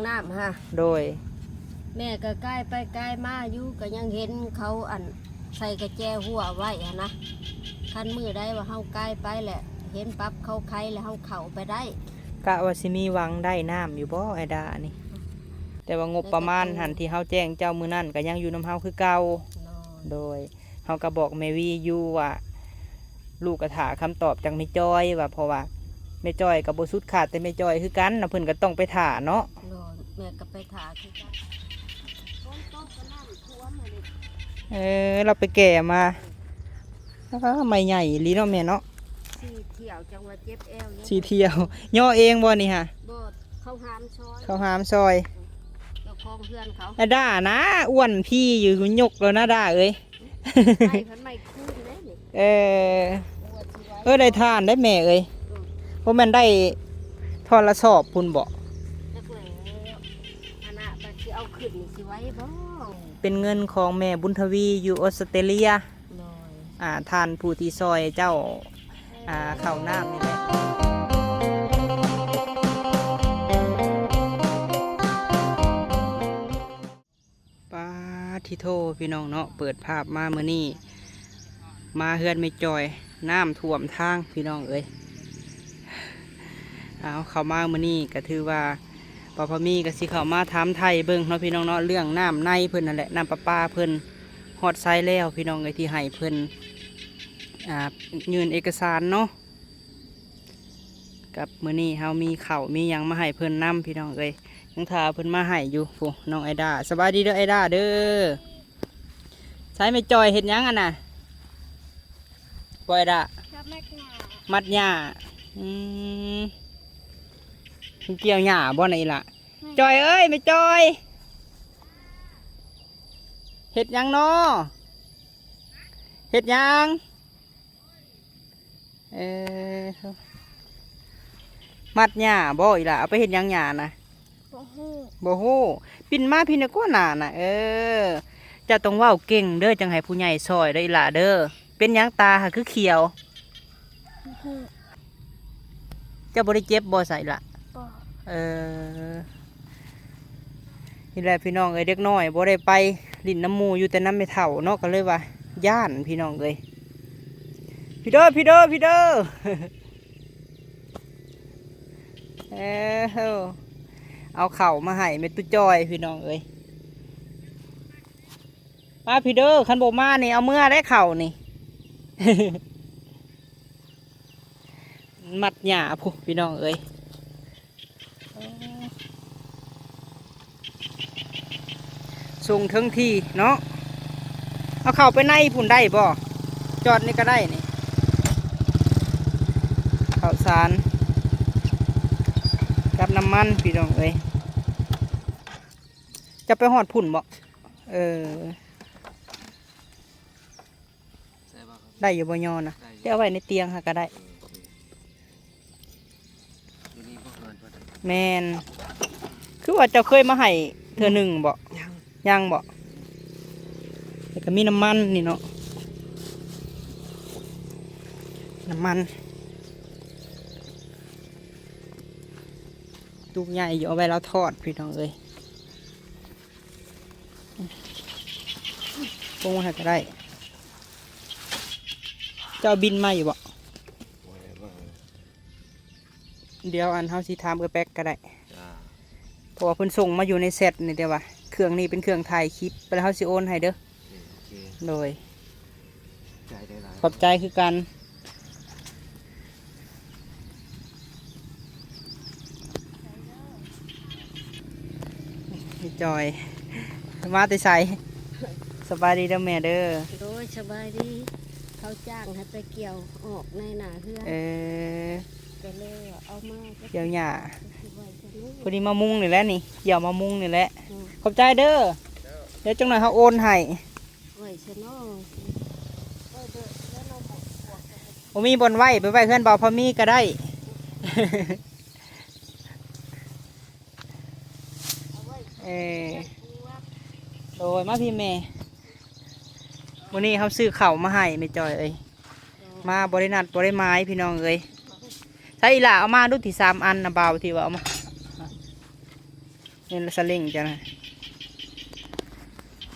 ນ້ຳຫັ້ນ ໂດຍ ແມ່ກໍກາຍໄປກາຍມາຢູ່ ກໍຍັງເຫັນເຂົາ ອັນ ໃສ່ກະແຈຫົວໄວ້ຫັ້ນນະ. ຄັນມື້ໃດວ່າເຮົາກາຍໄປແຫຼະ ເຫັນປັບເຂົາໄຂແລ້ວ ເຮົາເຂົ້າໄປໄດ້. ກະວ່າຊິມີຫວັງໄດ້ນ້ຳຢູ່ບໍ່ ໄອດານີ້? ແຕ່ວ່າງົບປະມານຫັ້ນ ທີ່ເຮົາແຈ້ງເຈົ້າມື້ນັ້ນ ກໍຍັງຢູ່ນຳເຮົາຄືເກົ່າ. ໂດຍ ເຮົາກໍບອກແມ່ວີຢູ່ວ່າ ລູກກໍຖ້າຄຳຕອບຈາກແມ່ຈ້ອຍວ່າ ເພາະວ່າແມ່ຈ້ອຍກໍບໍ່ສຸດຂາດແຕ່ແມ່ຈ້ອຍຄືກັນນະ ເພິ່ນກໍຕ້ອງໄປຖ້າເນາະ. ໂດຍ ແມ່ກໍໄປຖ້າຄືກັນ. ຝົນຕົກກໍນ້ຳຖ້ວມຫັ້ນເດ. ເອີ ລາວໄປແກ່ມາ. ອ້າ ໄມ້ໃຫຍ່ອີ່ຫຼີເນາະແມ່ເນາະ. ສີ່ຖ້ຽວ ຈັ່ງວ່າເຈັບແອວຢູ່ ສີ່ຖ້ຽວ. ຍໍເອງບໍ່ນີ້ຫະ? ບໍ່ ເຂົາຫາມຊ່ອຍ ເຂົາຫາມຊ່ອຍ. ເຈົ້າຂອງເຮືອນເຂົາ ອາດານະ ອ້ວນພີຢູ່ ຍົກແລ້ວນະດາເອີຍ. ໄມ້ເພິ່ນໄມ້ຄູນເດ້ນີ້. ເອີ ເອີ ໄດ້ທານໄດ້ແມ່ເອີຍ. ອືມ ບໍ່ແມ່ນໄດ້ທອນລະສອບພຸ້ນບໍ? ຈັກແລ້ວ ອັນນະ ບັດຊິເອົາຂຶ້ນນີ້ຊິໄຫວບໍ່? ເປັນເງິນຂອງແມ່ບຸນທະວີຢູ່ອົດສະຕຣາເລຍ. ໂດຍ ອ່າ ທ່ານຜູ້ທີ່ຊ່ອຍເຈົ້າ ອ່າ ເຂົ້ານ້ຳນີ້ແຫຼະ. ປາດທິໂທ ພີ່ນ້ອງເນາະ ເປີດພາບມາມື້ນີ້ ມາເຮືອນແມ່ຈ່ອຍ ນ້ຳຖ້ວມທາງ ພີ່ນ້ອງເອີຍ. ເອົາ ເຂົ້າມາມື້ນີ້ກໍຖືວ່າ ບ່າວພາມີກໍຊິເຂົ້າມາຖາມໄຖ່ເບິ່ງເນາະ ພີ່ນ້ອງເນາະ ເລື່ອງນ້ຳໃນເພິ່ນຫັ້ນແຫຼະ ນ້ຳປະປາເພິ່ນຮອດໃສແລ້ວ ພີ່ນ້ອງເອີຍ ທີ່ໃຫ້ເພິ່ນ ອ່າ ຍື່ນເອກະສານເນາະ. ກັບມື້ນີ້ເຮົາມີເຂົ້າມີຫຍັງມາໃຫ້ເພິ່ນນຳ ພີ່ນ້ອງເອີຍ ຍັງຖ້າເພິ່ນມາໃຫ້ຢູ່. ຜູ້ນ້ອງໄອດາ ສະບາຍດີເດີໄອດາເດີ. ໃສແມ່ຈ່ອຍເຮັດຫຍັງຫັ້ນນະ? ບໍ່ໄອດາ ມັດຫຍ້າ ມັດຫຍ້າ. ອືມ ມັນກ່ຽວຫຍ້າບໍ່ນະອີ່ຫຼະ? ແມ່ນ. ຈ່ອຍເອີຍ ແມ່ຈ່ອຍ ເຮັດຫຍັງນໍ? ເຮັດຫຍັງ? ເອີ ມັດຫຍ້າບໍ່ອີ່ຫຼະ? ເອົາໄປເຮັດຫຍັງຫຍ້ານະ? ບໍ່ຮູ້ ບໍ່ຮູ້. ປິ່ນມາພີ້ນະກວ່າໜ້ານະ. ເອີ ເຈົ້າຕ້ອງເວົ້າເກັ່ງເດີ ຈັ່ງໃຫ້ຜູ້ໃຫຍ່ຊ່ອຍເດີອີ່ຫຼະເດີ. ເປັນຫຍັງຕາຫາຄືຂຽວ? ບໍ່ຮູ້. ເຈົ້າບໍ່ໄດ້ເຈັບບໍ່ໃສລະ? ບໍ່. ເອີ ນີ້ແຫຼະພີ່ນ້ອງເອີຍ ເດັກນ້ອຍບໍ່ໄດ້ໄປຫຼິ້ນນຳໝູ່ ຢູ່ແຕ່ນຳແມ່ເຖົ້າເນາະ ກໍເລີຍວ່າຢ້ານພີ່ນ້ອງເອີຍ. ພີ້ເດີ ພີ້ເດີ ພີ້ເດີ. ເອີ ເອົາເຂົ້າມາໃຫ້ແມ່ຕູ້ຈ້ອຍ ພີ່ນ້ອງເອີຍ. ມາພີ້ເດີ ຄັນບໍ່ມານີ້ເອົາເມືອໄດ້ເຂົ້ານີ້. ມັດຫຍ້າພຸ້ນ ພີ່ນ້ອງເອີຍ. ສົ່ງເຖິງທີ່ເນາະ. ເອົາເຂົ້າໄປໃນພຸ້ນໄດ້ບໍ່? ຈອດນີ້ກໍໄດ້ນີ້. ເຂົ້າສານກັບນ້ຳມັນ ພີ່ນ້ອງເອີຍ. ຈະໄປຮອດພຸ້ນບໍ່? ເອີ ໃສ່ບໍ່? ໄດ້ຢູ່ບໍ່ຍໍນະ? ໄດ້ຢູ່. ເອົາໄວ້ໃນຕຽງຫັ້ນກໍໄດ້. ເອີ ໂອເຄ. ຢູ່ນີ້ບໍ່ເກີນພໍໄດ້. ແມ່ນ. ຄືວ່າເຈົ້າເຄີຍມາໃຫ້ເທື່ອໜຶ່ງບໍ່? ຍັງ. ຍັງບໍ່? ແລ້ວກໍມີນ້ຳມັນນີ້ເນາະ. ນ້ຳມັນ. ຕູກໃຫຍ່ຢູ່ ເອົາໄວ້ລາວທອດ ພີ່ນ້ອງເອີຍ. ປົງໃຫ້ກໍໄດ້. ເຈົ້າບິນມາຢູ່ບໍ່? ບໍ່ໄດ້ມາ. ດຽວອັນເຮົາຊິຖາມເອື້ອຍແປັກກໍໄດ້. ຈ້າ. ເພາະວ່າເພິ່ນສົ່ງມາຢູ່ໃນແຊັດນີ້ ແຕ່ວ່າເຄື່ອງນີ້ເປັນເຄື່ອງຖ່າຍຄລິບ ແລ້ວເຮົາຊິໂອນໃຫ້ເດີ. ໂອເຄ ໂອເຄ. ໂດຍ. ຂອບໃຈຫຼາຍໆ. ຂອບໃຈຄືກັນ. ພີ່ຈ່ອຍ ມາແຕ່ໃສ? ສະບາຍດີເດີແມ່ເດີ. ໂດຍ ສະບາຍດີ. ເຂົາຈ້າງໃຫ້ໄປກ່ຽວອອກໃນໜ້າເຮືອນ. ເອີ ກໍເລີຍເອົາມາກ່ຽວຫຍ້າ. ພໍດີມາມຸງນີ້ແຫຼະນີ້ ກ່ຽວມາມຸງນີ້ແຫຼະ. ອືມ. ຂອບໃຈເດີ. ດຽວຈັກໜ້ອຍເຮົາໂອນໃຫ້. ໄວ້ຊະເນາະ. ບໍ່ມີບ່ອນໄວ້ ໄປໄວ້ເຮືອນບ່າວພາມີກໍໄດ້. ເອີ ໂດຍ ມາພີ້ແມ່. ມື້ນີ້ເຮົາຊື້ເຂົ້າມາໃຫ້ແມ່ຈ່ອຍເອີຍ. ມາບໍ່ໄດ້ນັດບໍ່ໄດ້ໝາຍ ພີ່ນ້ອງເອີຍ. ໃສອີ່ຫຼ້າ ເອົາມາດູ ທີ່ສາມອັນນະ ບ່າວທີ່ວ່າເອົາມາ. ນີ້ລະສະເລັງເຈົ້ານະ.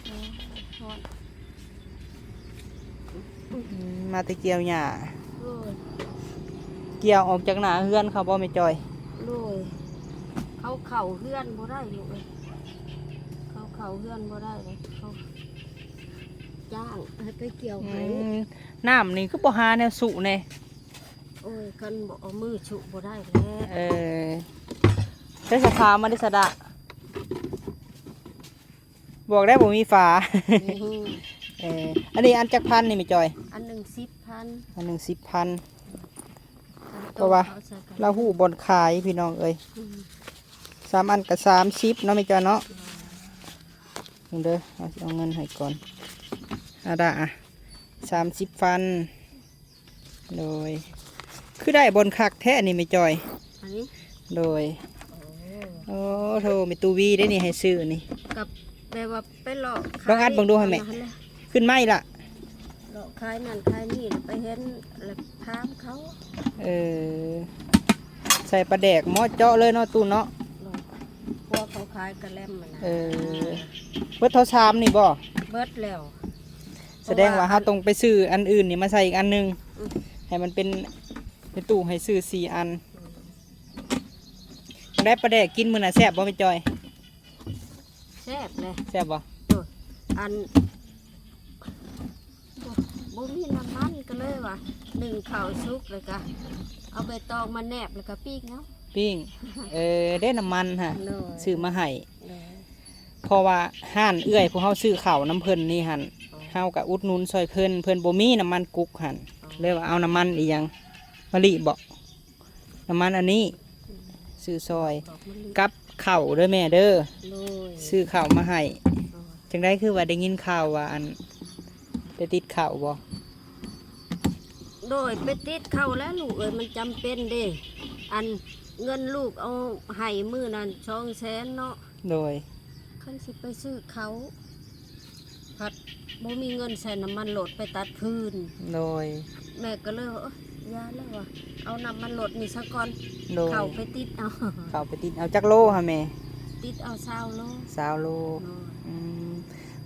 ໂອ້ຍ ຮ້ອນ. ອືມ ມາແຕ່ກ່ຽວຫຍ້າ. ໂດຍ. ກ່ຽວອອກຈາກໜ້າເຮືອນເຂົາບໍ່ແມ່ຈ້ອຍ? ໂດຍ. ເຂົາເຂົ້າເຮືອນບໍ່ໄດ້ລູກເອີຍ, ເຂົາເຂົ້າເຮືອນບໍ່ໄດ້ເລີຍ, ເຂົາຈ້າງໃຫ້ໄປກ່ຽວໃຫ້. ອືມ ນ້ຳນີ້ຄືບໍ່ຫາແນວຊຸແດ່? ໂອ້ຍ ຄັນບໍ່ເອົາມືຊຸບໍ່ໄດ້ແຫຼະ. ເອີ ໃຊ້ສະພາມາດິສະດະ. ບອກແລ້ວບໍ່ມີຝາ. ອືມ ເອີ ອັນນີ້ອັນຈັກພັນນີ້ແມ່ຈ້ອຍ? ອັນໜຶ່ງສິບພັນ. ອັນໜຶ່ງສິບພັນ. ເພາະວ່າລາວຮູ້ບ່ອນຂາຍພີ່ນ້ອງເອີຍ. ອືມ ສາມອັນກໍສາມສິບເນາະແມ່ຈ້ອຍເນາະ. ອືມ ເບິ່ງເດີ ເຮົາຊິເອົາເງິນໃຫ້ກ່ອນ. ອາດາ ສາມສິບພັນ. ໂດຍ. ຄືໄດ້ບ່ອນຄັກແທ້ນີ້ແມ່ຈ້ອຍ? ອັນນີ້? ໂດຍ. ໂອ້ ໂອ້ໂທ ແມ່ຕູ້ວີເດ້ນີ້ໃຫ້ຊື້ນີ້. ກັບແບບວ່າໄປເລາະຂາຍ ລອງອັດເບິ່ງດູໃຫ້ແມ່. ອັນນັ້ນແຫຼະ ຂຶ້ນມາອີກລະ. ເລາະຂາຍນັ້ນຂາຍນີ້ ໄປເຫັນລະຖາມເຂົາ. ເອີ ໃສ່ປາແດກເໝາະເຈາະເລີຍເນາະ ຕູ້ເນາະ. ເນາະ ພວກເຂົາຂາຍກະແລັມຫັ້ນນະ. ເອີ ເບິດເທົ່າຊາມນີ້ບໍ່? ເບິດແລ້ວ. ສະແດງວ່າເຮົາຕ້ອງໄປຊື້ອັນອື່ນນີ້ມາໃສ່ອີກອັນໜຶ່ງ. ອືມ ໃຫ້ມັນເປັນ ແມ່ຕູ້ໃຫ້ຊື້ສີ່ອັນ. ອືມ ໄດ້ປາແດກກິນມື້ນະ ແຊບບໍ່ແມ່ຈ້ອຍ? ແຊບແຫຼະ. ແຊບບໍ່? ໂດຍ. ອັນ ບໍ່ ບໍ່ມີນ້ຳມັນ ກໍເລີຍວ່າ ໜຶ້ງເຂົ້າສຸກ ແລ້ວກະເອົາໃບຕອງມາແນບ ແລ້ວກະປີ້ງເອົາ. ປີ້ງ. ເອີ ເດ້ນ້ຳມັນຫະ. ໂດຍ. ຊື້ມາໃຫ້. ໂດຍ. ເພາະວ່າຮ້ານເອື້ອຍພວກເຮົາຊື້ເຂົ້ານຳເພິ່ນນີ້ຫັ້ນ ອໍ ເຮົາກະອຸດໜູນຊ່ອຍເພິ່ນ, ເພິ່ນບໍ່ມີນ້ຳມັນກຸກຫັ້ນ. ອໍ ເລີຍວ່າເອົານ້ຳມັນອີ່ຫຍັງ ມະລິບໍ? ນ້ຳມັນອັນນີ້ ອືມ ຊື້ຊ່ອຍ ດອກມະລິ ກັບເຂົ້າເດີແມ່ເດີ. ໂດຍ. ຊື້ເຂົ້າມາໃຫ້. ອໍ ຈັ່ງໃດຄືວ່າໄດ້ຍິນຂ່າວວ່າ ອັນ ໄປຕິດເຂົ້າບໍ? ໂດຍ ໄປຕິດເຂົ້າແລ້ວລູກເອີຍ ມັນຈຳເປັນເດ້. ອັນ ເງິນລູກເອົາໃຫ້ມື້ນັ້ນສອງແສນເນາະ. ໂດຍ. ຄັນຊິໄປຊື້ເຂົ້າ ພັດບໍ່ມີເງິນໃສ່ນ້ຳມັນລົດໄປຕັດຟືນ. ໂດຍ. ແມ່ກໍເລີຍວ່າ ເອີ ຢ່າແລ້ວວ່າ ເອົານ້ຳມັນລົດນີ້ຊະກ່ອນ. ໂດຍ. ເຂົ້າໄປຕິດເອົາ. ເຂົ້າໄປຕິດເອົາ. ຈັກໂລຫະແມ່? ຕິດເອົາຊາວໂລ. ຊາວໂລ. ໂດຍ. ອືມ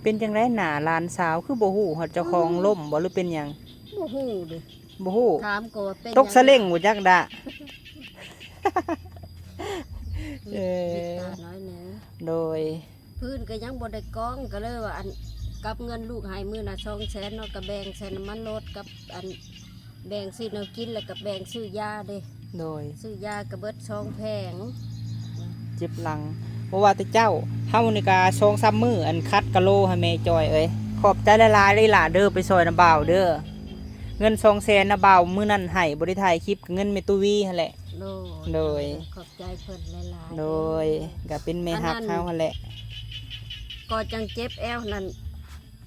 ເປັນຈັ່ງໃດໜ້າຫຼານສາວ ຄືບໍ່ຮູ້ຮອດເຈົ້າຂອງ ເອີ ລົ້ມບໍ ຫຼືເປັນຫຍັງ? ບໍ່ຮູ້ເດ້. ບໍ່ຮູ້. ຖາມກໍວ່າເປັນ ຕົກສະເຫຼັ້ງບໍ່ຈັກດະ. ເອີ ເຮັດຕານ້ອຍແດ່. ໂດຍ. ຟືນກໍຍັງບໍ່ໄດ້ກອງ ກໍເລີຍວ່າ ອັນ ກັບເງິນລູກໃຫ້ມື້ນະສອງແສນເນາະ ກໍແບ່ງໃສ່ນ້ຳມັນລົດກັບ ອັນ ແບ່ງຊື້ແນວກິນ ແລ້ວກໍແບ່ງຊື້ຢາເດ້. ໂດຍ. ຊື້ຢາກໍເບິດສອງແຜງ. ເຈັບຫຼັງ. ບໍ່ວ່າແຕ່ເຈົ້າ ເຮົານີ້ກະສອງສາມມື້ ອັນ ຂັດກະໂລໃຫ້ແມ່ຈ້ອຍເອີຍ. ຂອບໃຈຫຼາຍໆເລີຍຫຼ້າເດີ ໄປຊ່ອຍນຳບ່າວເດີ. ເງິນສອງແສນນະບ່າວມື້ນັ້ນໃຫ້ ບໍ່ໄດ້ຖ່າຍຄລິບ ກໍເງິນແມ່ຕູ້ວີຫັ້ນແຫຼະ. ໂດຍ. ໂດຍ. ຂອບໃຈເພິ່ນຫຼາຍໆ. ໂດຍ. ກໍເປັນແມ່ຮັກເຮົາຫັ້ນແຫຼະ. ກໍຈັ່ງເຈັບແອວນັ້ນ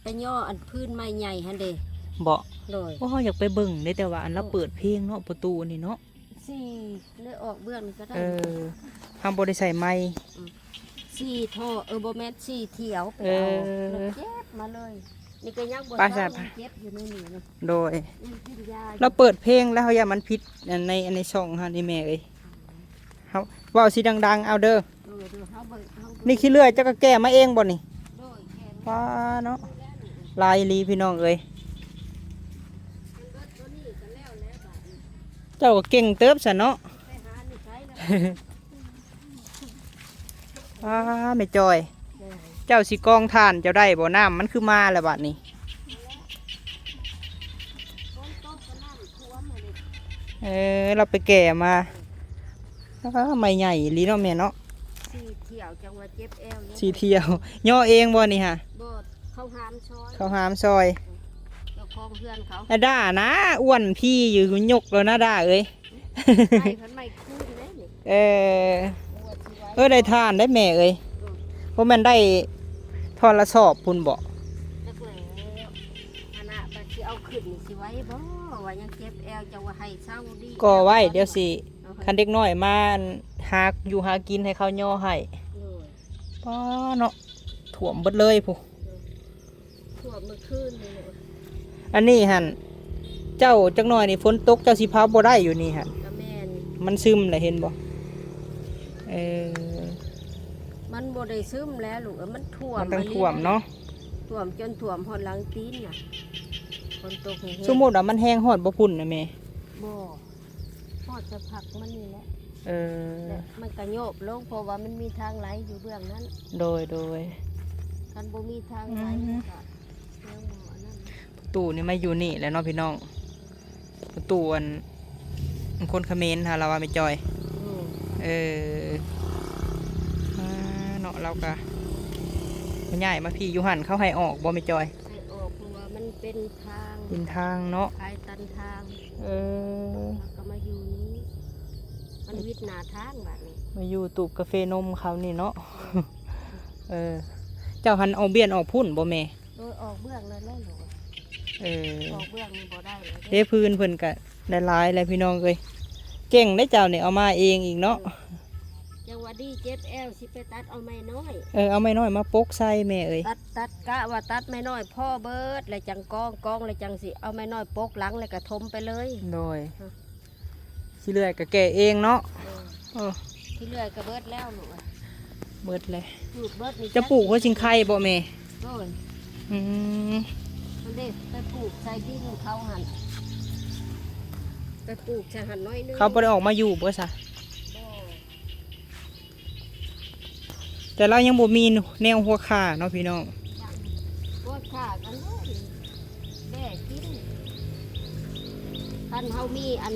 ໄປຍໍອັນພື້ນໄມ້ໃຫຍ່ຫັ້ນເດ້. ບໍ່? ໂດຍ. ໂອ້ ເຮົາຢາກໄປເບິ່ງເດ້ ແຕ່ວ່າອັນລາວເປີດເພງເນາະ ປະຕູນີ້ເນາະ. ສີ່ ເລີຍອອກເບື້ອງນີ້ກໍໄດ້. ເອີ ເຮົາບໍ່ໄດ້ໃສ່ໄມ. ອືມ ສີ່ທໍ່ ເອີ ບໍ່ແມ່ນ ສີ່ຖ້ຽວໄປເອົາ. ເອີ ລົດເຈັບມາເລີຍ. ນີ້ກໍຍັງບໍ່ ໄປ ເຊົາ ໄປ ຍັງເຈັບຢູ່ໃນນີ້. ໂດຍ. ຍັງກິນຢາຢູ່. ລາວເປີດເພງແລ້ວ ເຮົາຢ້ານມັນຜິດອັນໃນ ອັນໃນຊ່ອງເຮົານີ້ແມ່ເອີຍ. ເຮົາເວົ້າຊິດັງໆ ເອົາເດີ. ເອີ ເດີ ເຮົາເບິ່ງ ເຮົາເບິ່ງ. ນີ້ຂີ້ເລື່ອຍເຈົ້າກໍແກ່ມາເອງບໍ່ນີ້? ໂດຍ ແກ່ມາ. ວ້າເນາະ ຫຼາຍອີ່ຫຼີພີ່ນ້ອງເອີຍ. ເບິດຕົວນີ້ກໍແລ້ວແຫຼະບາດນີ້. ເຈົ້າກໍເກັ່ງເຕີບຊະເນາະ. ໄປຫາຢູ່ໃສລະ? ອ້າ ແມ່ຈ້ອຍ ເຈົ້າຊິກອງຖ່ານເຈົ້າໄດ້ບໍ່? ນ້ຳມັນຄືມາແລ້ວບາດນີ້. ເອີ ລາວໄປແກ່ມາ. ອ້າ ໄມ້ໃຫຍ່ອີ່ຫຼີເນາະແມ່ເນາະ. ສີ່ຖ້ຽວຈັ່ງວ່າເຈັບແອວ. ສີ່ຖ້ຽວ ຍໍເອງບໍ່ນີ້ຫະ? ບໍ່ ເຂົາຫາມຊ່ອຍ. ເຂົາຫາມຊ່ອຍ. ເຈົ້າຂອງເຮືອນເຂົາ. ອາດານະ ອ້ວນພີຢູ່ ຍົກແລ້ວນະດາເອີຍ. ໄມ້ເພິ່ນໄມ້ຄືນເດ້ນີ້. ເອີ ເອີ ໄດ້ຖ່ານໄດ້ແມ່ເອີຍ. ອືມ ບໍ່ແມ່ນໄດ້ທໍ່ລະສອບພຸ້ນບໍ? ຈັກແລ້ວ ອັນນະ ບັດຊິເອົາຂຶ້ນນີ້ຊິໄຫວບໍ່? ວ່າຍັງເຈັບແອວ ເຈົ້າວ່າໃຫ້ເຊົາດີ. ກໍໄວ້ ດຽວຊິ ເອີ ຄັນເດັກນ້ອຍມາຫາຢູ່ຫາກິນໃຫ້ເຂົາຍໍໃຫ້. ໂດຍ. ປ້າເນາະ ຖ້ວມເບິດເລີຍພຸ້ນ. ໂດຍ. ຖ້ວມມື້ຄືນນີ້. ອັນນີ້ຫັ້ນ ເຈົ້າຈັກໜ້ອຍນີ້ຝົນຕົກເຈົ້າຊິເຜົາບໍ່ໄດ້ຢູ່ນີ້ຫັ້ນ. ກໍແມ່ນ. ມັນຊຶມແຫຼະ ເຫັນບໍ່? ເອີ. ມັນບໍ່ໄດ້ຊຶມແລ້ວລູກເອີຍ ມັນຖ້ວມ ມັນຕັ້ງຖ້ວມເນາະ ຖ້ວມຈົນຖ້ວມຮອດຫຼັງຕີນນະ ຝົນຕົກແຮງໆ. ສົມມຸດວ່າມັນແຮງຮອດບໍ່ພຸ້ນນະແມ່? ບໍ່ ຮອດແຕ່ພັກມັນນີ້ແຫຼະ. ເອີ ແລະມັນກະໂຍບລົງ ເພາະວ່າມັນມີທາງໄຫຼຢູ່ເບື້ອງນັ້ນ. ໂດຍ ໂດຍ ຄັນບໍ່ມີທາງໄຫຼ ອືມ ມັນກະຍັງບໍ່ອັນນັ້ນ. ປະຕູນີ້ມາຢູ່ນີ້ແຫຼະເນາະພີ່ນ້ອງ. ປະຕູອັນ ຄົນຂະເໝນຫັ້ນລະວ່າແມ່ຈອຍ. ໂດຍ ເອີ ອ່າ ເນາະ ລາວກະ ຍ້າຍມາພີ້. ຢູ່ຫັ້ນເຂົາໃຫ້ອອກບໍ່ແມ່ຈອຍ? ໃຫ້ອອກ ເພາະວ່າມັນເປັນທາງ ເປັນທາງເນາະ ຂາຍຕັນທາງ. ເອີ ເຮົາກະມາຢູ່ນີ້ ມັນວິດໜ້າທາງບາດນີ້ ມາຢູ່ຕູບກາເຟນົມເຂົານີ້ເນາະ. ໂດຍ ເອີ ເຈົ້າຫັ້ນອອກບ້ານອອກພຸ້ນບໍ່ແມ່? ໂດຍ ອອກເບື້ອງນັ້ນແຫຼະລູກ. ເອີ ອອກເບື້ອງນີ້ບໍ່ໄດ້ແລ້ວເດ້. ເດ້ ພື້ນເພິ່ນກະໄດ້ຫຼາຍແລ້ວພີ່ນ້ອງເອີຍ. ເກັ່ງເດ້ເຈົ້ານີ້ ເອົາມາເອງອີກເນາະ. ເອີ ຈັ່ງວ່າດີເຈັບແອວ ຊິໄປຕັດເອົາໄມ້ນ້ອຍ. ເອີ ເອົາໄມ້ນ້ອຍມາປົກໃສ່ແມ່ເອີຍ. ຕັດ ຕັດ ກະວ່າຕັດໄມ້ນ້ອຍພໍເບີດ ແລ້ວຈັ່ງກອງ ກອງແລ້ວຈັ່ງຊິເອົາໄມ້ນ້ອຍປົກຫຼັງ ແລ້ວກະຖົມໄປເລີຍ. ໂດຍ ເອີ ຊິເລື່ອຍກະແກ່ເອງເນາະ. ເອີ ເອີ ຊິເລື່ອຍກະເບີດແລ້ວລູກ ເບີດແລ້ວ. ປູກເບີດນີ້ ຈະປູກຫົວຊິງໄຄບໍ່ແມ່? ໂດຍ ອືມ ມັນເດ້ ໄປປູກໃສ່ດິນເຂົາຫັ້ນ ໄປປູກໃສ່ຫັ້ນໜ້ອຍໜຶ່ງ. ເຂົາບໍ່ໄດ້ອອກມາຢູ່ບໍ່ຊະ? ບໍ່. ແຕ່ລາວຍັງບໍ່ມີແນວຫົວຂ້າເນາະພີ່ນ້ອງ. ຫົວຂ້າກັນເລີຍ ແບ້ກິນ. ຄັນເຮົາມີອັນ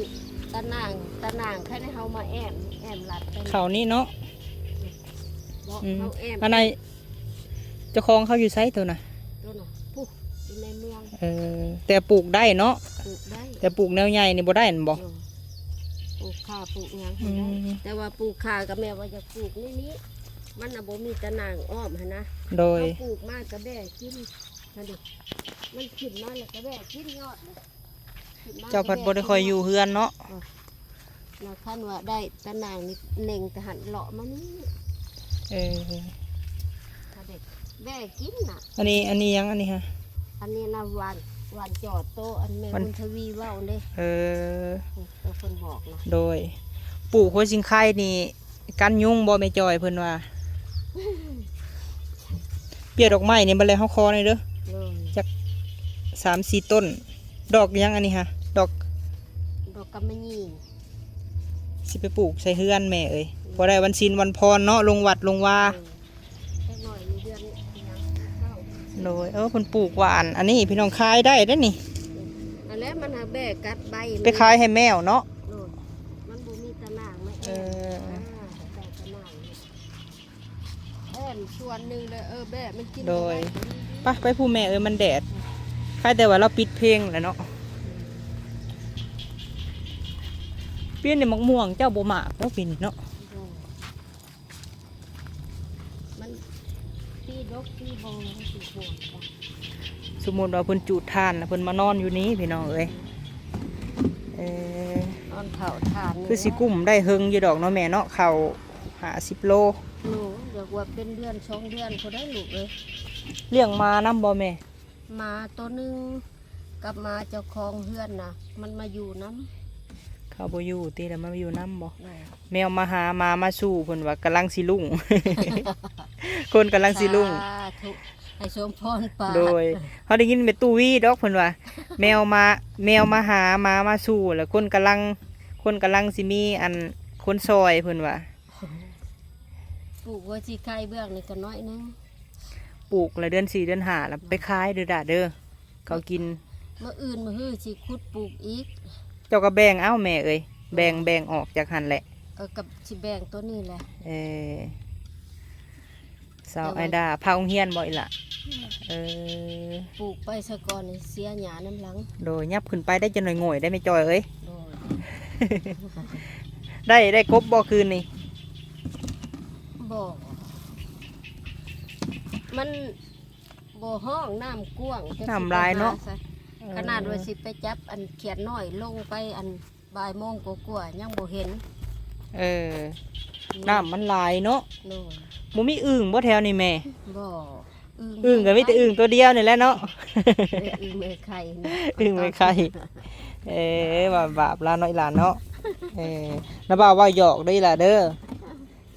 ຕາໜ່າງ ຕາໜ່າງ ຄັນເຮົາມາແອ້ມ ແອ້ມລັດໄປເຂົ້ານີ້ເນາະ. ບໍ່ ອືມ ເຮົາແອ້ມ ອັນໃດ ເຈົ້າຂອງເຂົາຢູ່ໃສໂຕນະ? ໂຕນະ ພຸ້ນ ຢູ່ໃນເມືອງ. ເອີ ແຕ່ປູກໄດ້ເນາະ? ປູກໄດ້ ແຕ່ປູກແນວໃຫຍ່ນີ້ບໍ່ໄດ້ແມ່ນບໍ່? ເອີ ປູກຂ່າ ປູກຫຍັງ ອືມ ບໍ່ໄດ້. ແຕ່ວ່າປູກຂ່າກໍແມ່ນວ່າຢາກປູກໃນນີ້ ມັນນະບໍ່ມີຕາໜ່າງອ້ອມຫັ້ນນະ. ໂດຍ ເຮົາປູກມາກໍແບ້ກິນຫັ້ນເດ ມັນຂຶ້ນມາແລ້ວກໍແບ້ກິນຍອດ. ເຈົ້າພັດບໍ່ໄດ້ຄ່ອຍຢູ່ເຮືອນເນາະ. ລະຄັນວ່າໄດ້ຕາໜ່າງນີ້ເນັ່ງແຕ່ຫັ້ນເລາະມານີ້. ເອີ ຖ້າໄດ້ແບ້ກິນນະ. ອັນນີ້ ອັນນີ້ຫຍັງອັນນີ້ຫະ? ອັນນີ້ນະ ຫວ່ານ ຫວ່ານຈອດໂຕ ອັນແມ່ບຸນທະວີເວົ້າເດ້. ເອີ ໂຕເພິ່ນບອກນະ. ໂດຍ ປູກຫົວຊິງໄຄນີ້ ກັນຍຸງບໍ່ແມ່ຈອຍ? ເພິ່ນວ່າ ເປ້ຍດອກໄມ້ນີ້ ບັດແລ້ວເຮົາຂໍແດ່ເດີ. ໂດຍ ຈັກສາມສີ່ຕົ້ນ. ດອກຫຍັງອັນນີ້ຫະ? ດອກ ດອກກຳມະຍີ່. ຊິໄປປູກໃສ່ເຮືອນແມ່ເອີຍ. ໂດຍ ພໍໄດ້ວັນສິນວັນພອນເນາະ ລົງວັດລົງວາ. ໂດຍ ຈັກໜ້ອຍມີເດືອນຫຍັງ ເກົ້າ. ໂດຍ ເອີ ເພິ່ນປູກຫວ່ານ ອັນນີ້ພີ່ນ້ອງ ຂາຍໄດ້ເດ້ນີ້. ອັນແລ້ວມັນຫາແບ້ກັດໃບ ໄປຂາຍໃຫ້ແມວເນາະ. ໂດຍ ມັນບໍ່ມີຕາໜ່າງມາແອ້ມ. ເອີ ອ່າ ແຕ່ຕາໜ່າງນີ້ ແອ້ມສ່ວນໜຶ່ງເລີຍ. ເອີ ແບ້ມັນກິນ. ໂດຍ ບໍ່ໄດ້. ໄປ ໄປຜູ້ແມ່ເອີຍ ມັນແດດ. ອືມ ຄາຍແຕ່ວ່າລາວປິດເພງແຫຼະເນາະ. ປີນີ້ໝາກມ່ວງເຈົ້າບໍ່ໝາກເນາະ ປີນີ້ເນາະ. ໂດຍ ມັນປີດົກປີບໍ່ ມັນຊິໂຫດ. ສົມມຸດວ່າເພິ່ນຈູດຖ່ານ ແລ້ວເພິ່ນມານອນຢູ່ນີ້ພີ່ນ້ອງເອີຍ. ເອີ ນອນເຝົ້າຖ່ານນີ້ ຄືຊິກຸ້ມໄດ້ເຮິງຢູ່ດອກເນາະແມ່ເນາະ ເຂົ້າຫ້າສິບໂລ. ໂດຍ ຢາກວ່າເປັນເດືອນສອງເດືອນພຸ້ນໄດ໋ລູກເອີຍ. ລ້ຽງໝານຳບໍ່ແມ່? ໝາໂຕໜຶ່ງ ກັບໝາເຈົ້າຂອງເຮືອນນະ ມັນມາຢູ່ນຳ. ເຂົາບໍ່ຢູ່ຕິ ແລ້ວມາຢູ່ນຳບໍ່? ແມ່ນ. ແມວມາຫາ ໝາມາສູ່ ເພິ່ນວ່າກຳລັງຊິລຸ້ງ ຄົນກຳລັງຊິລຸ້ງ. ສາທຸ ໃຫ້ສົມພອນປາດ. ໂດຍ ເຮົາໄດ້ຍິນແມ່ຕູ້ວີດອກ ເພິ່ນວ່າ ແມວມາ ແມວມາຫາ ໝາມາສູ່ ແລ້ວຄົນກຳລັງ ຄົນກຳລັງຊິມີອັນ ຄົນຊ່ອຍ ເພິ່ນວ່າ. ປູກຫົວຊິໄຄເບື້ອງນີ້ກໍໜ້ອຍໜຶ່ງ. ປູກລະເດືອນສີ່ເດືອນຫ້າລະໄປຂາຍເດີດາເດີ ເຂົາກິນ. ມື້ອື່ນມື້ຮືຊິຂຸດປູກອີກ. ເຈົ້າກໍແບ່ງເອົາແມ່ເອີຍ ແບ່ງ ແບ່ງອອກຈາກຫັ້ນແຫຼະ. ເອີ ກໍຊິແບ່ງໂຕນີ້ແຫຼະ. ເອີ ສາວໄອດາ ພາໂຮງຮຽນບໍ່ອີ່ຫຼະ? ອືມ ເອີ ປູກໄປສາກ່ອນ ເສຍຫຍ້ານຳຫຼັງ. ໂດຍ ຫຍັບຂຶ້ນໄປໄດ້ຈັກໜ້ອຍໂງ່ຍໄດ້ແມ່ຈອຍເອີຍ. ໂດຍ ໄດ້ ໄດ້ກົບບໍ່ຄືນນີ້? ບໍ່ ມັນບໍ່ຮ້ອງ ນ້ຳກວ້າງ ນ້ຳຫຼາຍເນາະ. ເອີ ຂະໜາດວ່າຊິໄປຈັບອັນຂຽດນ້ອຍລົງໄປອັນ ບ່າຍໂມງກວ່າໆ ຍັງບໍ່ເຫັນ. ເອີ ອືມ ນ້ຳມັນຫຼາຍເນາະ. ໂດຍ ບໍ່ມີອຶ່ງບໍ່ແຖວນີ້ແມ່? ບໍ່ ອຶ່ງ ອຶ່ງກໍມີແຕ່ອຶ່ງຕົວດຽວນີ້ແຫຼະເນາະ. ອຶ່ງແມ່ໄຂ່ ອຶ່ງແມ່ໄຂ່. ເອີ ວ່າບາບລາວເນາະ ອີ່ຫຼານເນາະ. ເອີ ນ້າບ່າວເວົ້າຫຍອກເດີອີ່ຫຼາເດີ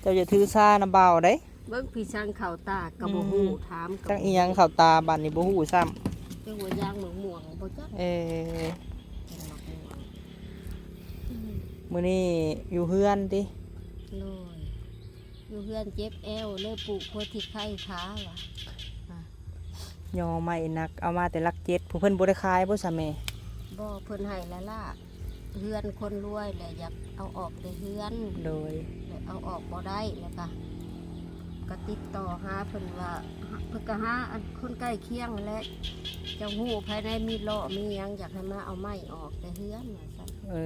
ເຈົ້າຢ່າຖືສານ້າບ່າວເດ້. ເບິ່ງພີ່ຊ່າງເຂົ້າຕາກໍບໍ່ຮູ້ ອືມ ຖາມກໍ ຈັກອີ່ຫຍັງເຂົ້າຕາ ບາດນີ້ບໍ່ຮູ້ຊ້ຳ ຈັກວ່າຢາງໝາກມ່ວງບໍ່ຈັກ ເອີ ເປັນໝາກມ່ວງ ອືມ ມື້ນີ້ຢູ່ເຮືອນຕິ? ໂດຍ ຢູ່ເຮືອນເຈັບແອວ ເລີຍປູກໂພທິໄຄທາວ່າ ຍໍໄມ້ໜັກ ເອົາມາແຕ່ຫຼັກເຈັດ ຜູ້ເພິ່ນບໍ່ໄດ້ຂາຍບໍ່ຊະແມ່? ບໍ່ ເພິ່ນໃຫ້ລະລາກ ເຮືອນຄົນລວຍແຫຼະ ຢາກເອົາອອກແຕ່ເຮືອນ ໂດຍ ແລະເອົາອອກບໍ່ໄດ້ ແລ້ວກະ ກະຕິດຕໍ່ຫາເພິ່ນວ່າ ເພິ່ນກະຫາອັນຄົນໃກ້ຄຽງຫັ້ນແຫຼະ ເຈົ້າຮູ້ໃຜໃດມີເລາະມີຫຍັງ ຢາກໃຫ້ມາເອົາໄມ້ອອກແຕ່ເຮືອນວ່າຊັ້ນ ເອີ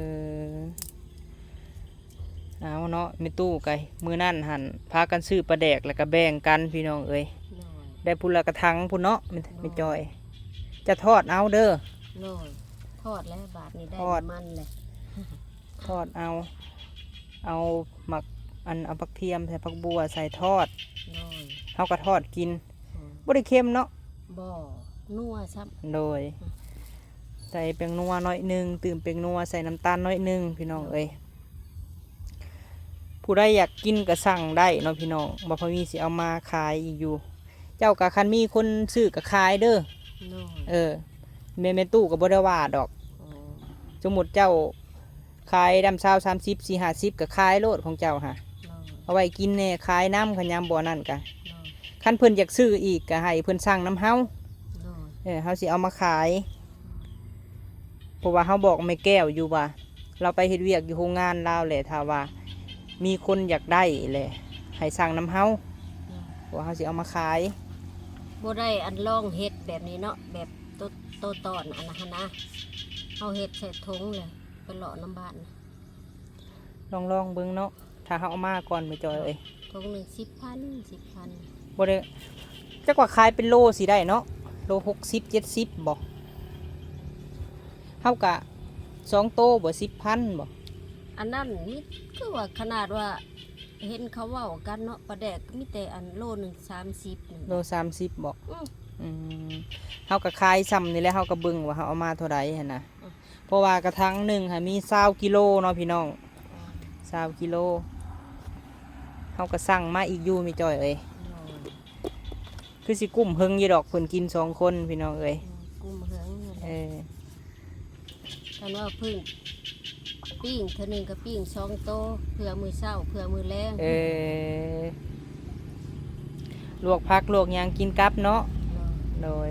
ເອົາເນາະ ແມ່ຕູ້ກະ ມື້ນັ້ນຫັ້ນພາກັນຊື້ປາແດກ ແລ້ວກະແບ່ງກັນພີ່ນ້ອງເອີຍ ໂດຍ ໄດ້ຜູ້ລະກະຖັງພຸ້ນເນາະ ແມ່ ໂດຍ ແມ່ຈອຍ ຈະທອດເອົາເດີ ໂດຍ ທອດແລ້ວບາດນີ້ໄດ້ ທອດ ນ້ຳມັນແລ້ວ ທອດເອົາ ເອົາໝາກ ອັນ ເອົາຜັກທຽມໃສ່ ຜັກບົ່ວໃສ່ ທອດ ໂດຍ ເຮົາກໍທອດກິນ ອືມ ບໍ່ໄດ້ເຄັມເນາະ ບໍ່ນົວຊ້ຳ ໂດຍ ອືມ ໃສ່ແປ້ງນົວໜ້ອຍໜຶ່ງ ຕື່ມແປ້ງນົວ ໃສ່ນ້ຳຕານໜ້ອຍໜຶ່ງ ພີ່ນ້ອງເອີຍ ຜູ້ໃດຢາກກິນກໍສັ່ງໄດ້ເນາະພີ່ນ້ອງ ບ່າວພາມີຊິເອົາມາຂາຍອີກຢູ່ ເຈົ້າກໍຄັນມີຄົນຊື້ກໍຂາຍເດີ ໂດຍ ເອີ ແມ່ ແມ່ຕູ້ກໍບໍ່ໄດ້ວ່າດອກ ອໍ ສົມມຸດເຈົ້າຂາຍດຳຊາວ ສາມສິບ ສີ່ ຫ້າສິບ ກໍຂາຍໂລດຂອງເຈົ້າຫະ ໂດຍ ເອົາໄວ້ກິນແດ່ ຂາຍນຳ ຄັນຍາມບໍ່ນັ້ນກະ ໂດຍ ຄັນເພິ່ນຢາກຊື້ອີກກໍໃຫ້ເພິ່ນສັ່ງນຳເຮົາ ໂດຍ ເອີ ເຮົາຊິເອົາມາຂາຍ ເພາະວ່າເຮົາບອກແມ່ແກ້ວຢູ່ວ່າ ລາວໄປເຮັດວຽກຢູ່ໂຮງງານລາວແຫຼະ ຖ້າວ່າມີຄົນຢາກໄດ້ແຫຼະ ໃຫ້ສັ່ງນຳເຮົາ ອືມ ເພາະວ່າເຮົາຊິເອົາມາຂາຍ ບໍ່ໄດ້ອັນລອງເຮັດແບບນີ້ເນາະ ແບບໂຕ ໂຕຕອນອັນນັ້ນຫັ້ນນະ ເຮົາເຮັດໃສ່ຖົງແຫຼະ ໄປເລາະນຳບ້ານ ລອງ ລອງເບິ່ງເນາະ ຖ້າເຮົາເອົາມາກ່ອນ ແມ່ຈອຍເອີຍ ຖົງໜຶ່ງສິບພັນ ສິບພັນ ບໍ່ໄດ້ ຈັກວ່າຂາຍເປັນໂລຊິໄດ້ເນາະ ໂລຫົກສິບ ເຈັດສິບບໍ່ ເຮົາກະສອງໂຕບໍ່ ສິບພັນບໍ່ ອັນນັ້ນມີ ຄືວ່າຂະໜາດວ່າເຫັນເຂົາເວົ້າກັນເນາະ ປາແດກມີແຕ່ອັນໂລໜຶ່ງສາມສິບ ໂລສາມສິບບໍ່ ອືມ ອືມ ເຮົາກະຂາຍຊ່ຳນີ້ແຫຼະ ເຮົາກະເບິ່ງວ່າເຮົາເອົາມາເທົ່າໃດຫັ້ນນະ ອືມ ເພາະວ່າກະຖັງໜຶ່ງຫັ້ນມີຊາວກິໂລເນາະພີ່ນ້ອງ ຊາວກິໂລ ເຮົາກໍສັ່ງມາອີກຢູ່ແມ່ຈ້ອຍເອີຍ ໂດຍ ຄືຊິກຸ້ມເຫິງຢູ່ດອກ ເພິ່ນກິນສອງຄົນພີ່ນ້ອງເອີຍ ອືມ ກຸ້ມເຫິງ ເອີ ຄັນວ່າເພິ່ນປີ້ງເທື່ອໜຶ່ງກໍປີ້ງສອງໂຕ ເພື່ອມື້ເຊົ້າ ເພື່ອມື້ແລງ ເອີ ລວກຜັກລວກຫຍັງກິນກັບເນາະ ໂດຍ ໂດຍ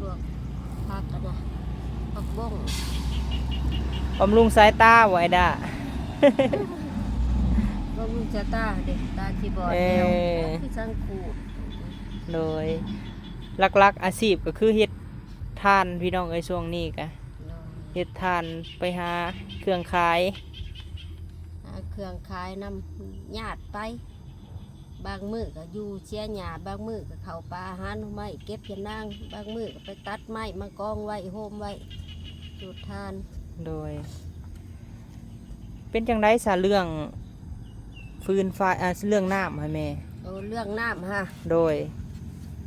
ລວກຜັກອັນນະ ຜັກບົ້ງ ບຳລຸງສາຍຕາບໍ່ອ້າຍດາ ບຳລຸງສາຍຕາເດ້ ຕາຊິບອດແລ້ວ ເອີ ຄືສັງຄູດ ໂດຍ ຫຼັກໆອາຊີບກໍຄືເຮັດຖ່ານພີ່ນ້ອງເອີຍ ຊ່ວງນີ້ກະ ໂດຍ ເຮັດຖ່ານ ໄປຫາເຄື່ອງຂາຍ ຫາເຄື່ອງຂາຍນຳຍາດໄປ ບາງມື້ກໍຢູ່ເສຍຫຍ້າ ບາງມື້ກໍເຂົ້າປ່າຫາໜໍ່ໄມ້ ເກັບຢານາງ ບາງມື້ກໍໄປຕັດໄມ້ມາກອງໄວ້ ໂຮມໄວ້ ຈູດຖ່ານ ໂດຍ ເປັນຈັ່ງໃດຊະເລື່ອງຟືນຟາຍ ອາ ເລື່ອງນ້ຳຫັ້ນແມ່? ໂອ້ ເລື່ອງນ້ຳຫະ? ໂດຍ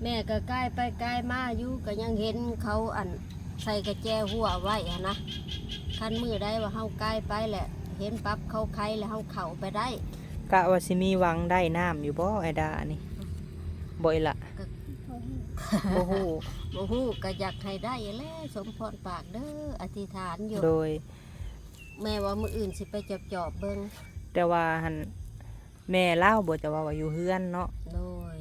ແມ່ກໍກາຍໄປກາຍມາຢູ່ ກໍຍັງເຫັນເຂົາ ອັນ ໃສ່ກະແຈຫົວໄວ້ຫັ້ນນະ ຄັນມື້ໃດວ່າເຮົາກາຍໄປແຫຼະ ເຫັນປັບເຂົາໄຂແລ້ວ ເຮົາເຂົ້າໄປໄດ້ ກະວ່າຊິມີຫວັງໄດ້ນ້ຳຢູ່ບໍ່ ອ້າຍດານີ້? ບໍ່ອີ່ລະ? ກະ ບໍ່ຮູ້ ບໍ່ຮູ້ ກະຢາກໃຫ້ໄດ້ແຫຼະ ສົມພອນປາກເດີ ອະທິຖານຢູ່ ໂດຍ ແມ່ວ່າມື້ອື່ນຊິໄປຈອບໆເບິ່ງ ແຕ່ວ່າຫັ້ນ ແມ່ລາວບໍ່ ຈະເວົ້າວ່າຢູ່ເຮືອນເນາະ ໂດຍ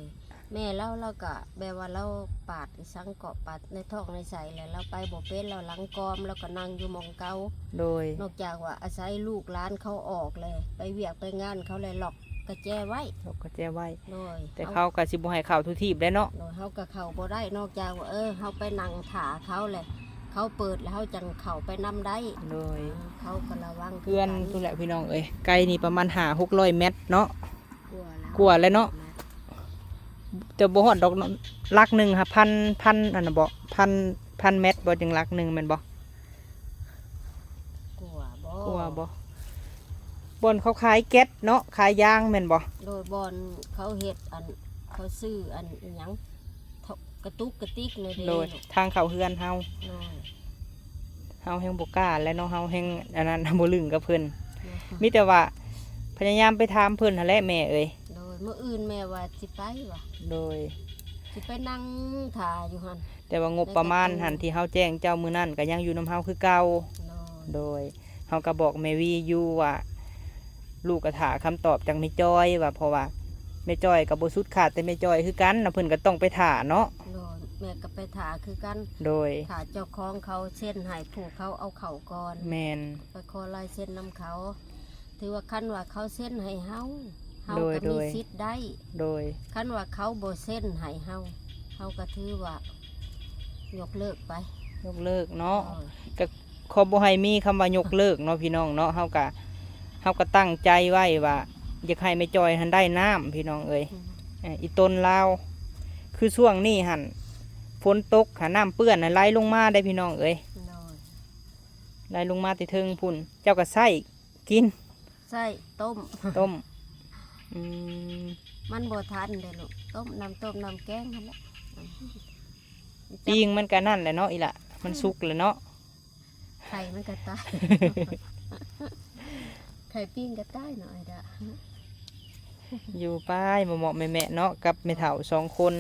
ແມ່ລາວ ລາວກະແບບວ່າລາວປາດອີ່ສັງເກາະ ປາດໃນທ້ອງໃນໄສ້ແຫຼະ ລາວໄປບໍ່ເປັນ ລາວຫຼັງກອມ ລາວກໍນັ່ງຢູ່ໝ່ອງເກົ່າ ໂດຍ ນອກຈາກວ່າອາໄສລູກຫຼານເຂົາອອກແຫຼະ ໄປວຽກໄປງານເຂົາແຫຼະ ລັອກກະແຈໄວ້ ລັອກກະແຈໄວ້ ໂດຍ ແຕ່ເຂົາກໍຊິບໍ່ໃຫ້ເຂົ້າທຸກທີບແຫຼະເນາະ ໂດຍ ເຮົາກໍເຂົ້າບໍ່ໄດ້ ນອກຈາກວ່າ ເອີ ເຮົາໄປນັ່ງຖ້າເຂົາແຫຼະ ເຂົາເປີດແລ້ວເຮົາຈັ່ງເຂົ້າໄປນຳໄດ້ ໂດຍ ເອີ ເຂົາກໍລະວັງ ເຮືອນພຸ້ນແຫຼະພີ່ນ້ອງເອີຍ ໄກນີ້ປະມານຫ້າຫົກຮ້ອຍແມັດເນາະ ກວ່າແລ້ວ ກວ່າແລ້ວເນາະ ແຕ່ບໍ່ຮອດດອກເນາະ ຫຼັກໜຶ່ງຫາພັນ ພັນອັນນະບໍ່ ພັນ ພັນແມັດບໍ່ ຈັ່ງຫຼັກໜຶ່ງແມ່ນບໍ່? ກວ່າບໍ່ ກວ່າບໍ່? ບ່ອນເຂົາຂາຍແກັດເນາະ ຂາຍຢາງແມ່ນບໍ່? ໂດຍ ບ່ອນເຂົາເຮັດ ອັນ ເຂົາຊື້ ອັນ ອີ່ຫຍັງ ກະຕຸກກະຕິກນີ້ເດ້ ໂດຍ ທາງເຂົ້າເຮືອນເຮົາ ໂດຍ ເຮົາແຮ່ງບໍ່ກ້າແຫຼະເນາະ ເຮົາແຮ່ງອັນນັ້ນ ບໍ່ລຶ້ງກັບເພິ່ນ ໂດຍ ມີແຕ່ວ່າພະຍາຍາມໄປຖາມເພິ່ນຫັ້ນແຫຼະແມ່ເອີຍ ໂດຍ ມື້ອື່ນແມ່ວ່າຊິໄປວ່າ ໂດຍ ຊິໄປນັ່ງຖ້າຢູ່ຫັ້ນ ແຕ່ວ່າງົບປະມານຫັ້ນ ແຕ່ກະໂຕ ທີ່ເຮົາແຈ້ງເຈົ້າມື້ນັ້ນກໍຍັງຢູ່ນຳເຮົາຄືເກົ່າ. ໂດຍ ໂດຍ ເຮົາກໍບອກແມ່ວີຢູ່ວ່າ ລູກກໍຖ້າຄຳຕອບຈາກແມ່ຈ້ອຍວ່າ ເພາະວ່າແມ່ຈ້ອຍກໍບໍ່ສຸດຂາດແຕ່ແມ່ຈ້ອຍຄືກັນນະ ເພິ່ນກໍຕ້ອງໄປຖ້າເນາະ. ໂດຍ ແມ່ກໍໄປຖ້າຄືກັນ. ໂດຍ ຖ້າເຈົ້າຂອງເຂົາເຊັນໃຫ້ ຜູ້ເຂົາເອົາເຂົ້າກ່ອນ. ແມ່ນ ໄປຂໍລາຍເຊັນນຳເຂົາ. ຖືວ່າຄັນວ່າເຂົາເຊັນໃຫ້ເຮົາ ເຮົາ ໂດຍ ກໍ ໂດ ມີ ໂດຍ ສິດໄດ້. ໂດຍ ຄັນວ່າເຂົາບໍ່ເຊັນໃຫ້ເຮົາ ເຮົາກໍຖືວ່າຍົກເລີກໄປ. ຍົກເລີກເນາະ. ໂດຍ ກໍຂໍບໍ່ໃຫ້ມີຄຳວ່າຍົກເລີກເນາະ ພີ່ນ້ອງເນາະ. ເຮົາກໍ ເຮົາກໍຕັ້ງໃຈໄວ້ວ່າຢາກໃຫ້ແມ່ຈ້ອຍຫັ້ນໄດ້ນ້ຳ ພີ່ນ້ອງເອີຍ. ອືມ ເອີ ອີ່ຕົນລາວ ຄືຊ່ວງນີ້ຫັ້ນ ຝົນຕົກຫາ ນ້ຳເປື້ອນຫັ້ນໄຫຼລົງມາໄດ໋ ພີ່ນ້ອງເອີຍ. ໂດຍ ໄຫຼລົງມາແຕ່ເທິງພຸ້ນ ເຈົ້າກໍໃຊ້ ກິນ ໃຊ້ຕົ້ມ ຕົ້ມ. ອືມ ມັນບໍ່ທັນເດ້ລູກ ຕົ້ມ ນ້ຳຕົ້ມນ້ຳແກງຫັ້ນແຫຼະ. ປີ້ງມັນກໍນັ້ນແຫຼະເນາະ ອີ່ຫຼະ ມັນສຸກແລ້ວເນາະ. ໄຂ່ມັນກໍຕາຍ ໄຂ່ປີ້ງກໍຕາຍເນາະ ໄອ້ດາ. ຢູ່ໄປເໝາະໆແມະໆເນາະ ກັບແມ່ເຖົ້າສອງຄົນ.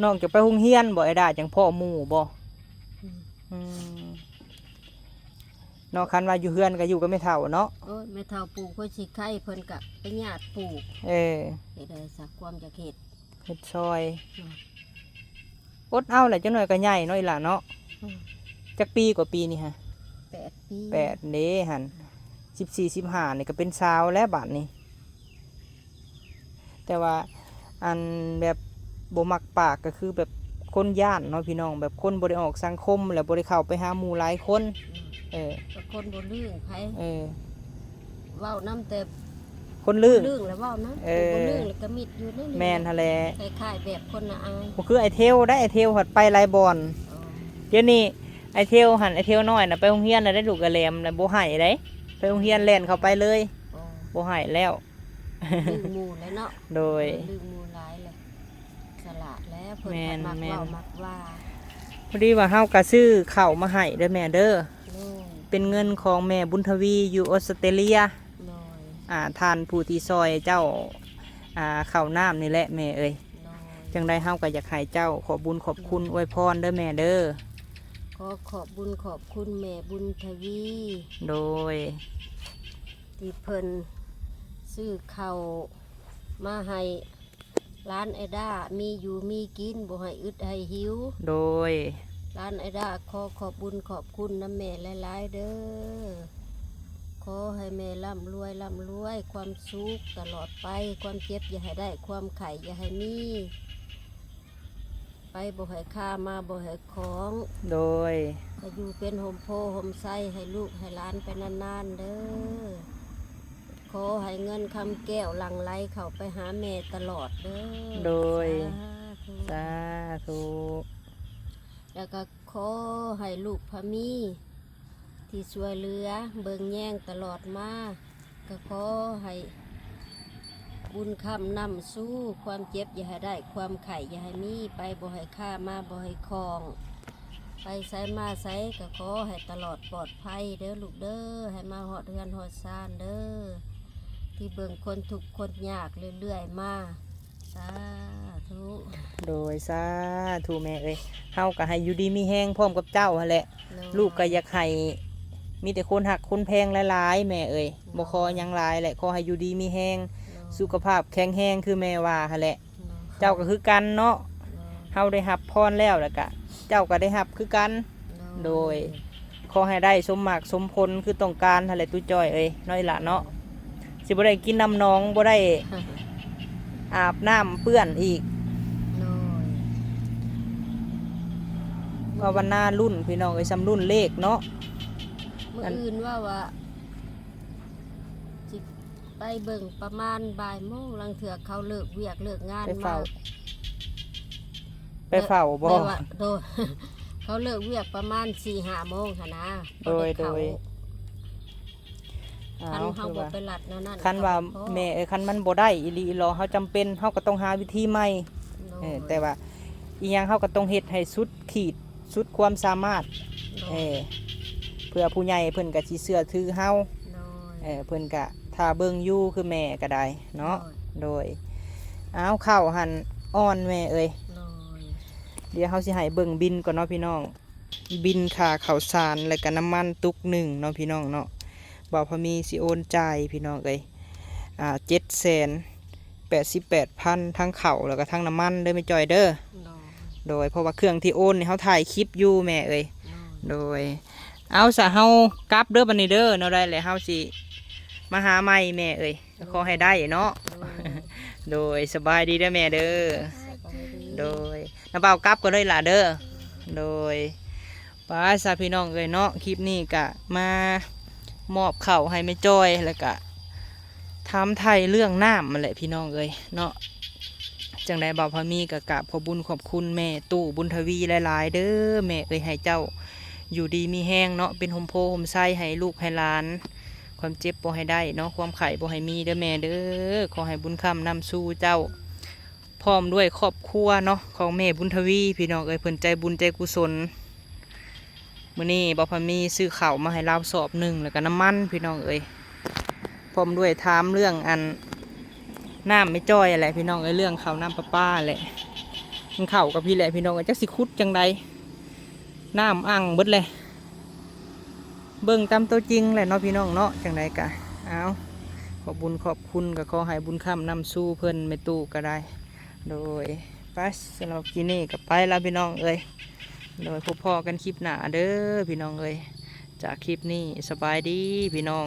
ນ້ອງຈະໄປໂຮງຮຽນບໍ່ ໄອ້ດາ ຈັ່ງພໍ້ໝູ່ບໍ່? ອືມ ອືມ ເນາະ ຄັນວ່າຢູ່ເຮືອນກໍຢູ່ກັບແມ່ເຖົ້າເນາະ. ໂອ້ຍ ແມ່ເຖົ້າປູກຫົວສີໄຄ ເພິ່ນກໍໄປຍາດປູກ. ເອີ ເຮັດໄດ້ສັກຄວາມຢາກເຮັດ ເຮັດຊ່ອຍ. ອືມ ອົດເອົາແຫຼະ ຈັກໜ້ອຍກໍໃຫຍ່ເນາະ ອີ່ຫຼ້າເນາະ. ອືມ ຈັກປີກວ່າປີນີ້ຫະ? ແປດປີ. ແປດເດ້ຫັ້ນ ສິບສີ່ ສິບຫ້ານີ້ກໍເປັນສາວແລ້ວບາດນີ້. ແຕ່ວ່າອັນແບບບໍ່ມັກປາກກໍຄືແບບຄົນຢ້ານເນາະ ພີ່ນ້ອງ ແບບຄົນບໍ່ໄດ້ອອກສັງຄົມ ແລ້ວບໍ່ໄດ້ເຂົ້າໄປຫາໝູ່ຫຼາຍຄົນ. ອືມ ເອີ ແຕ່ຄົນບໍ່ລຶ້ງໃຜ. ເອີ ເວົ້ານຳແຕ່ຄົນລຶ້ງ ຄົນລຶ້ງແລ້ວເວົ້ານຳ. ເອີ ຜູ້ບໍ່ລຶ້ງແລ້ວກໍມິດຢູ່ໃນນີ້. ແມ່ນຫັ້ນແຫຼະ ຄ້າຍໆແບບຄົນລະອາຍ. ບໍ່ຄືອ້າຍເທວໄດ໋ ອ້າຍເທວພັດໄປຫຼາຍບ່ອນ. ອໍ ດຽວນີ້ອ້າຍເທວຫັ້ນ ອ້າຍເທວນ້ອຍນະ ໄປໂຮງຮຽນນະໄດ໋ ລູກກະແຫຼມນະ ບໍ່ໃຫ້ໄດ໋ ໄປໂຮງຮຽນແລ່ນເຂົ້າໄປເລີຍ. ອໍ ບໍ່ໃຫ້ແລ້ວ ດື້ໝູ່ແລ້ວເນາະ. ໂດຍ ດື້ໝູ່ຫຼາຍແລ້ວ ສະຫຼາດແລ້ວ ເພິ່ນ ແມ່ນ ມັກເວົ້າ ແມ່ນ ມັກວ່າ. ພໍດີວ່າເຮົາກະຊື້ເຂົ້າມາໃຫ້ເດີແມ່ເດີ. ໂດຍ ເປັນເງິນຂອງແມ່ບຸນທະວີຢູ່ອົດສະຕຣາເລຍ. ໂດຍ ອ່າ ທ່ານຜູ້ທີ່ຊ່ອຍເຈົ້າ ອ່າ ເຂົ້ານ້ຳນີ້ແຫຼະແມ່ເອີຍ. ໂດຍ ຈັ່ງໃດເຮົາກໍຢາກໃຫ້ເຈົ້າຂອບບຸນຂອບຄຸນ ໂດຍ ອວຍພອນເດີແມ່ເດີ. ຂໍຂອບບຸນຂອບຄຸນແມ່ບຸນທະວີ. ໂດຍ ທີ່ເພິ່ນຊື້ເຂົ້າມາໃຫ້ຫຼານໄອດ້າມີຢູ່ມີກິນ ບໍ່ໃຫ້ອຶດໃຫ້ຫິວ. ໂດຍ ຫຼານໄອດ້າຂໍຂອບບຸນຂອບຄຸນນຳແມ່ຫຼາຍໆເດີ. ຂໍໃຫ້ແມ່ລ່ຳລວຍ ລ່ຳລວຍ ຄວາມສຸກຕະຫຼອດໄປ ຄວາມເຈັບຢ່າໃຫ້ໄດ້ ຄວາມໄຂ້ຢ່າໃຫ້ມີ ໄປບໍ່ໃຫ້ຄາ ມາບໍ່ໃຫ້ຂອງ. ໂດຍ ໃຫ້ຢູ່ເປັນຮົ່ມໂພຮົ່ມໄຊ ໃຫ້ລູກໃຫ້ຫຼານໄປນານໆເດີ. ຂໍໃຫ້ເງິນຄຳແກ້ວຫຼັ່ງໄຫຼເຂົ້າໄປຫາແມ່ຕະຫຼອດເດີ. ໂດຍ ສາທຸ ສາທຸ. ແລ້ວກໍຂໍໃຫ້ລູກພະມີທີ່ຊ່ວຍເຫຼືອເບິ່ງແຍງຕະຫຼອດມາ ກໍຂໍໃຫ້ບຸນຄ້ຳນຳຊູ ຄວາມເຈັບຢ່າໃຫ້ໄດ້ ຄວາມໄຂ້ຢ່າໃຫ້ມີ ໄປບໍ່ໃຫ້ຄາ ມາບໍ່ໃຫ້ຂ້ອງ ໄປໃສມາໃສກໍຂໍໃຫ້ຕະຫຼອດປອດໄພເດີລູກເດີ. ໃຫ້ມາຮອດເຮືອນຮອດຊານເດີ ທີ່ເບິ່ງຄົນທຸກຄົນຍາກເລື້ອຍໆມາ. ສາທຸ. ໂດຍ ສາທຸແມ່ເອີຍ ເຮົາກໍໃຫ້ຢູ່ດີມີແຮງພ້ອມກັບເຈົ້າຫັ້ນແຫຼະ. ໂດຍ ລູກກໍຢາກໃຫ້ມີແຕ່ຄົນຮັກຄົນແພງຫຼາຍໆແມ່ເອີຍ. ໂດຍ ບໍ່ຂໍຫຍັງຫຼາຍແຫຼະ ຂໍໃຫ້ຢູ່ດີມີແຮງ ໂດຍ ສຸຂະພາບແຂງແຮງຄືແມ່ວ່າຫັ້ນແຫຼະ. ໂດຍ ເຈົ້າກໍຄືກັນເນາະ. ໂດຍ ເຮົາໄດ້ຮັບພອນແລ້ວ ແລ້ວກະເຈົ້າກໍໄດ້ຮັບຄືກັນ. ໂດຍ ໂດຍ ຂໍໃຫ້ໄດ້ສົມໝາກສົມຜົນຄືຕ້ອງການຫັ້ນແຫຼະ ຕູ້ຈ້ອຍເອີຍ ເນາະ ອີ່ຫຼ້າເນາະ. ໂດຍ ຊິບໍ່ໄດ້ກິນນ້ຳໜອງ ບໍ່ໄດ້ອາບນ້ຳເປື້ອນອີກ. ໂດຍ ພາວະນາລຸ້ນພີ່ນ້ອງເອີຍ ສ່ຳລຸ້ນເລກເນາະ. ມື້ ອັນ ອື່ນວ່າ ວ່າຊິໄປເບິ່ງປະມານບ່າຍໂມງ ລາງເທື່ອເຂົາເລີກວຽກເລີກງານ ໄປເຝົ້າ ມາ ໄປເຝົ້າບໍ່? ແບບວ່າ ໂດຍ ເຂົາເລີກວຽກປະມານສີ່ຫ້າໂມງຫັ້ນນະ. ໂດຍ ເຂົາ ໂດຍ ຄັນເຮົາບໍ່ໄປລັດແນວນັ້ນ ຄັນວ່າ ເຂົາບໍ່ພໍ ແມ່ເອີຍ ຄັນມັນບໍ່ໄດ້ອີ່ຫຼີອີ່ຫຼໍ ເຮົາຈຳເປັນ ເຮົາກໍຕ້ອງຫາວິທີໃໝ່. ໂດຍ ເອີ ແຕ່ວ່າອີ່ຫຍັງເຮົາກໍຕ້ອງເຮັດໃຫ້ສຸດຂີດ ສຸດຄວາມສາມາດ. ໂດຍ ເອີ ເພື່ອຜູ້ໃຫຍ່ເພິ່ນກໍຊິເຊື່ອຖືເຮົາ. ໂດຍ ເອີ ເພິ່ນກໍ ຖ້າເບິ່ງຢູ່ຄືແມ່ກໍໄດ້ເນາະ. ໂດຍ ໂດຍ ອ້າວ ເຂົ້າຫັ້ນອ່ອນແມ່ເອີຍ. ໂດຍ ດຽວເຮົາຊິໃຫ້ເບິ່ງບິນກ່ອນເນາະພີ່ນ້ອງ, ບິນຄ່າເຂົ້າສານ ແລະກະນ້ຳມັນຕຸກໜຶ່ງເນາະພີ່ນ້ອງເນາະ. ບ່າວພາມີຊິໂອນຈ່າຍພີ່ນ້ອງເອີຍ ອ່າ ເຈັດແສນແປດສິບແປດພັນ ທັງເຂົ້າ ແລະກະທັງນ້ຳມັນເດີແມ່ຈ້ອຍເດີ. ໂດຍ ໂດຍ ເພາະວ່າເຄື່ອງທີ່ໂອນນີ້ເຮົາຖ່າຍຄລິບຢູ່ແມ່ເອີຍ. ໂດຍ ໂດຍ ເອົາຊະ ເຮົາກັບເດີບັດນີ້ເດີ. ແນວໃດແຫຼະ ເຮົາຊິມາຫາໃໝ່ແມ່ເອີຍ. ຂໍໃຫ້ໄດ້ເນາະ. ໂດຍ ໂດຍ ສະບາຍດີເດີແມ່ເດີ. ສະບາຍດີ. ໂດຍ ນ້າບ່າວກັບກ່ອນເລີຍຫຼ້າເດີ. ໂດຍ ໄປຊະພີ່ນ້ອງເອີຍເນາະ, ຄລິບນີ້ກະມາມອບເຂົ້າໃຫ້ແມ່ຈ້ອຍ ແລ້ວກະຖາມໄຖ່ເລື່ອງນ້ຳຫັ້ນແຫຼະພີ່ນ້ອງເອີຍເນາະ. ຈັ່ງໃດບ່າວພາມີກະກາບຂອບບຸນຂອບຄຸນແມ່ຕູ້ບຸນທະວີຫຼາຍໆເດີ. ແມ່ເອີຍ ໃຫ້ເຈົ້າຢູ່ດີມີແຮງເນາະ, ເປັນຮົ່ມໂພຮົ່ມໄຊໃຫ້ລູກໃຫ້ຫຼານ, ຄວາມເຈັບບໍ່ໃຫ້ໄດ້ເນາະ, ຄວາມໄຂ້ບໍ່ໃຫ້ມີເດີແມ່ເດີ. ຂໍໃຫ້ບຸນຄ້ຳນຳສູ່ເຈົ້າ ພ້ອມດ້ວຍຄອບຄົວເນາະ ຂອງແມ່ບຸນທະວີ ພີ່ນ້ອງເອີຍ, ເພິ່ນໃຈບຸນໃຈກຸສົນ. ມື້ນີ້ບ່າວພາມີຊື້ເຂົ້າມາໃຫ້ລາວສອບໜຶ່ງ ແລ້ວກະນ້ຳມັນພີ່ນ້ອງເອີຍ, ພ້ອມດ້ວຍຖາມເລື່ອງອັນນ້ຳແມ່ຈ້ອຍຫັ້ນແຫຼະພີ່ນ້ອງເອີຍ, ເລື່ອງເຂົ້ານ້ຳປະປາຫັ້ນແຫຼະ. ມັນເຂົ້າກັບພີ້ແຫຼະພີ່ນ້ອງເອີຍ, ຈັກຊິຂຸດຈັ່ງໃດ ນ້ຳອັ່ງເບິດແຫຼະ. ເບິ່ງຕາມໂຕຈິງແຫຼະເນາະພີ່ນ້ອງເນາະ. ຈັ່ງໃດກະ ເອົາ ຂອບບຸນຂອບຄຸນ ກະຂໍໃຫ້ບຸນຄ້ຳນຳສູ່ເພິ່ນ ແມ່ຕູ້ກະໄດ້. ໂດຍ ໄປ ສຳລັບຄລິບນີ້ກະໄປລະພີ່ນ້ອງເອີຍ. ໂດຍ ພົບພໍ້ກັນຄລິບໜ້າເດີພີ່ນ້ອງເອີຍ. ຈາກຄລິບນີ້ ສະບາຍດີພີ່ນ້ອງ.